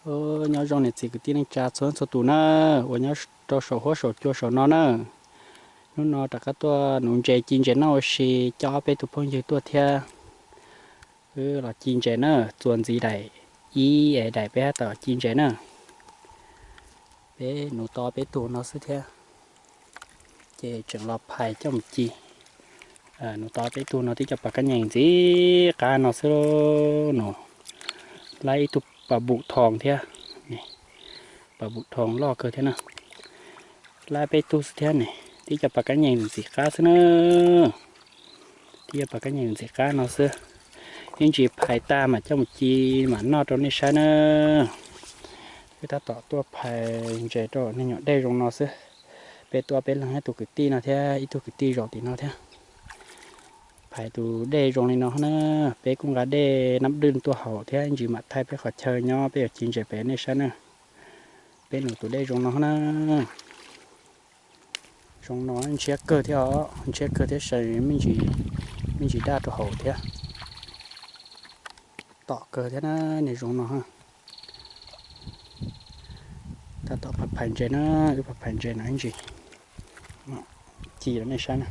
Nyob zoo niam txiv kwv tij neej tsa txhua txhua tus na, uas nyob rau saum huab saum cua saum no na. Hnub no rov qab tuaj nuv ntses ci ntses noj ua si, coj ob peb tug phooj ywg tuaj thiab. Wb los ci ntses na, txuas ntxiv daim ib es daim peb hab tom ci ntses na. Peb nuv tau peb tug no xwb thiab, ces tseem los phais coj mus ci. Nuv tau peb tug no tib co pas kab nyees ntxim qab no xwb no. Laib ib tug pas bum thoos thiab, pas bum thoos loj kawg thiab na. Laib peb tug xwb thiab ne, tib co pas kab nyees ntxim qab xwb na. Tib co pas kab nyees ntxim qab no xwb. Ib ntsis phais tag mam coj mus ci mam noj rau nej saib na. Wb tab tom tuaj phais ntses rau niag nyuam dej zoo no xwb. Peb tuaj peb leeg, ib tug kwv tij no thiab ib tug kwv tij zaum tim no thiab. Phais tus dej zoo li no na, peb kuj nqa dej nab dwj tuaj haus thiab, ib ntsis mam thaij peb qhov chaw nyob peb yuav ci ntses pem nej saib na. Peb nuv tus dej zoo no na. Zoo no ntshiab kawg thiab os, ntshiab kawg thiab, sai me ntsis daj rau hauv thiab. Tom kawg thiab na, niag zoo no. Tab tom phais phais ntses na, wb phais phais ntses no ib ntsis ci rau nej saib na.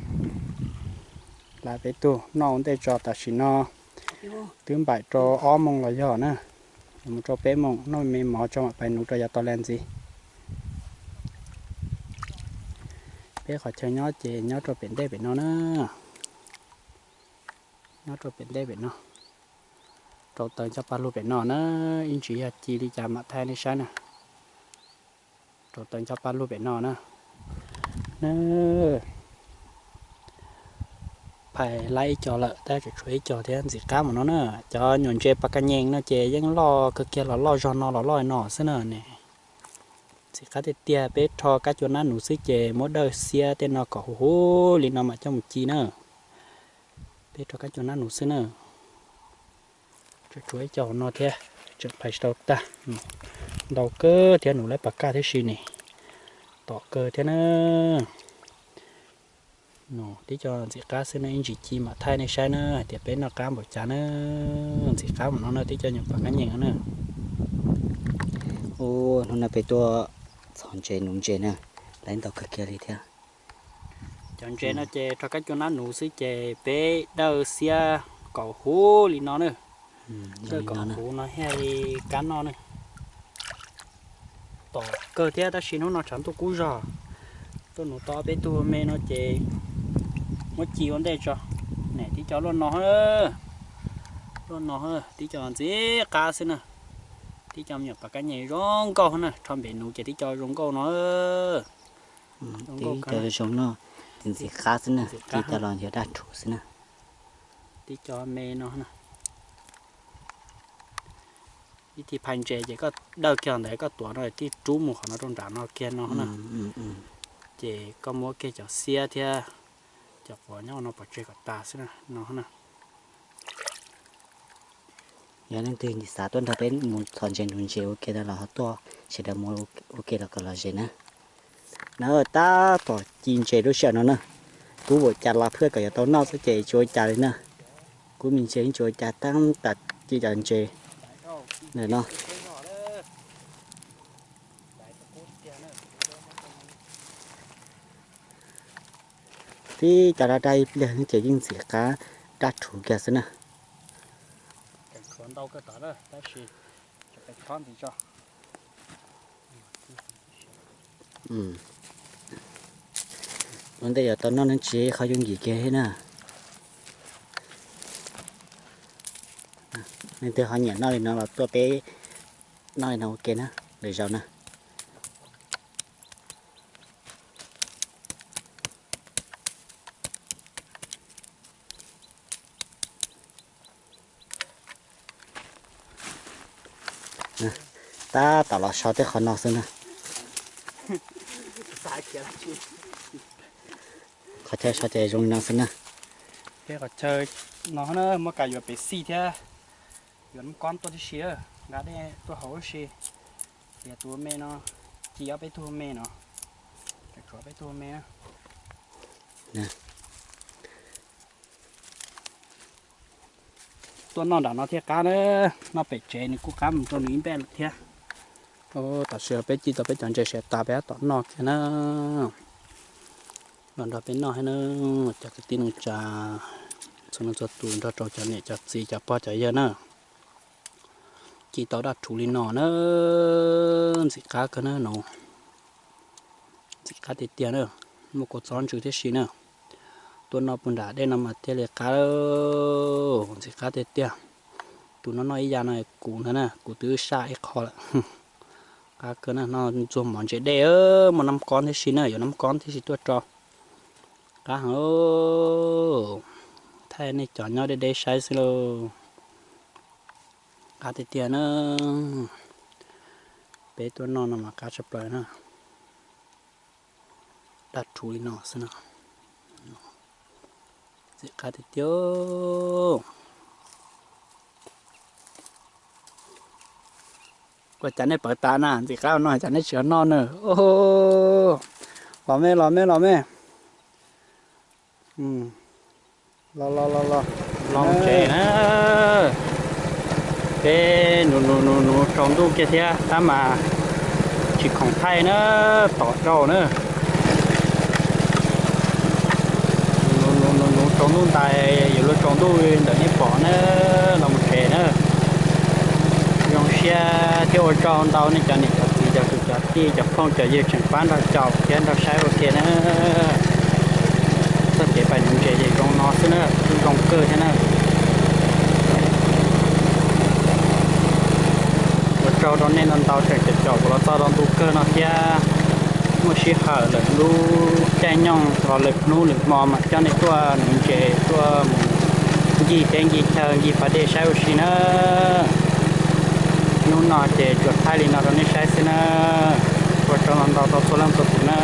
Laib peb tug noj ua ntej tso, tam sim no twb npaum rau ob moos los yog na, mus rau peb moos, noj me mov tso mam pais nuv rau yav tau lawm ntxiv. Peb qhov chaw nyob ces nyob rau pem ntej pem no na. Nyob rau pem ntej pem no, rau taw ncho pa lug pem no na, ib ntsis yog ci li cas mam thaij nej saib na. Rau taw ncho pa lug pem no na. Phais laib ib co lawm tab tseem tshuav ib co thiab ntxim qab mus no na. Cov nyuam ntses pas kas nyees no ces yeej loj kawg kiag los loj zog no los loj no xwb na ne. Ntxim qab tiag tiag, peb rho kab cua nab nuv xwb ces muab dawj xiab tej no kom huv huv li no mam coj mus ci na. Peb rho kab cua nab nuv xwb na. Tseem tshuav ib co no thiab, tseem phais tsis tau tag. Ntau kawg thiab, nuv lawv pas kaj thiab si ne. Tom kawg thiab na. Tib co ntxim qab xwb na, ib ntsis ci mam thaij nej saib na hais tias peb noj qab npaum cas na. Ntxim qab mus no na, tib co nyuam pas kas nyees no na. Hnub no peb tuaj txhos ntses nuv ntses na, lawv ntau kawg kiag li thiab. Cov ntses no ces rho kab cua nab nuv xwb ces peb dawj xiab kom huv li no na. Dawj kom huv no thiaj li kab noj na. Tom kawg thiab tab sis hnub no tshav ntuj kub zog. Tuaj nuv tau peb tug me no ces muab ci ua ntej tso. Ne tib co luaj no, luaj no, tib co ntxim qab xwb na. Tib co me nyuam pas kas nyees zoo nkauj na, rho npem nuv ces tib co zoo nkauj no. Tib co zoo no, ntxim qab xwb na, tib co los yog dab rhuv xwb na. Tib co me no na. Ib thim phais ntses ces koj dawj kiag ntawd koj tuav no tib rub mus qhov no rau nram no kiag no na. Ces koj muab kiag cov xiab thiab cov quav nyob no pov tseg kom tas xwb na, no na. Yog leej twg xav tuaj nrog peb mus txhos ntses nuv ntses ua ke no los ho tuaj, sawv daws mus ua ke los kom lom zem na. Na, tab tom ci ntses lub sij hawm no na. Kub ua cas los phwj kom yuav tau noj xwb ces tsis ua cas li na. Kub me ntses tsis ua cas, tab tom ci cov ntses ntawm no. Tib co daj daj ib pliag ces yeej ntxim qab dab rhuv kiag xwb na. Ua ntej yuav tau noj ne tsis qhov yooj yim kiag thiab na. Leej twg ho nyiam noj li no los tuaj peb noj li no ua ke na, lwm zaus na. Tab tom los so tej qhov no xwb na. Qhov chaw so ces zoo li no xwb na. Tej qhov chaw no na muab kav yuav pev xij thiab yuav nub kob tuaj tib si, nqa dej tuaj haus tib si. Tias tus me no, ci ob peb tug me no, tshuav peb tug me na. Tuaj noj nram no thiaj qab na, noj pem tsev nws kuj qab mus rau nws ib npej lawm thiab. Tam sim no peb ci tau peb cov ntses siav tas peb tab tom noj kiag na. Los nrog peb noj thiab na, cov kwv tij neej tsa txhua leej txhua tus, nrog rau cov niam cov txiv cov pog cov yawg na. Ci tau daj rhuv li no na, ntxim qab kawg na no. Ntxim qab tiag tiag na, muaj kua txob ntsws thiab si na. Tuaj noj puag nram dej no mas thiaj li qab, ntxim qab tiag tiag. Tus no noj ib yam no kuv ntag na, kuv twb saj ib qho lawm. Qab kawg na, noj ntxuag mov ntses dej, muaj nab koob thiab si na, yuav nab koob thiab si tuaj rau. Qab heev, thaij nej cov nyob deb deb saib xwb lauj. Qab tiag tiag na, peb tuaj noj no mas qab tshaj plaws na. Daj rhuv li no xwb no, ntxim qab tiag tiag. Ua cas nej pawv tas na, ntxim qab no cas nej tsis noj na. Los me, los me, los me. Los los los los. Los tsev na. Peb nuv nuv nuv nuv tsaus ntuj kiag thiab tab mas tsis khoom thaij na, tom rau na. Nuv nuv nuv nuv tsaus ntuj ntais yuav luag tsaus ntuj ntawm nej pom na, los mus tsev na. Zoo siab thiab ua tsaug ntau nej cov niam cov txiv cov kwv cov tij cov phooj cov ywg tseem pab nrog caum thiab nrog saib ua ke na. Txoj kev pais nuv ntses ces zoo no xwb na, kuj zoo kawg thiab na. Ua tsaug rau nej ntau ntau tseem caum caum kuv los txog rau ntu kawg no thiab. Muaj sij hawm lawm lub caij nyoog los lwm hnub lwm hmo mam coj nej tuaj nuv ntses tuaj mus ncig teb ncig chaw ncig pas dej saib ua si na. Hnub no ces tsuas thaij li no rau nej saib xwb na. Ua tsaug ntau ntau rau txhua leej txhua tus na.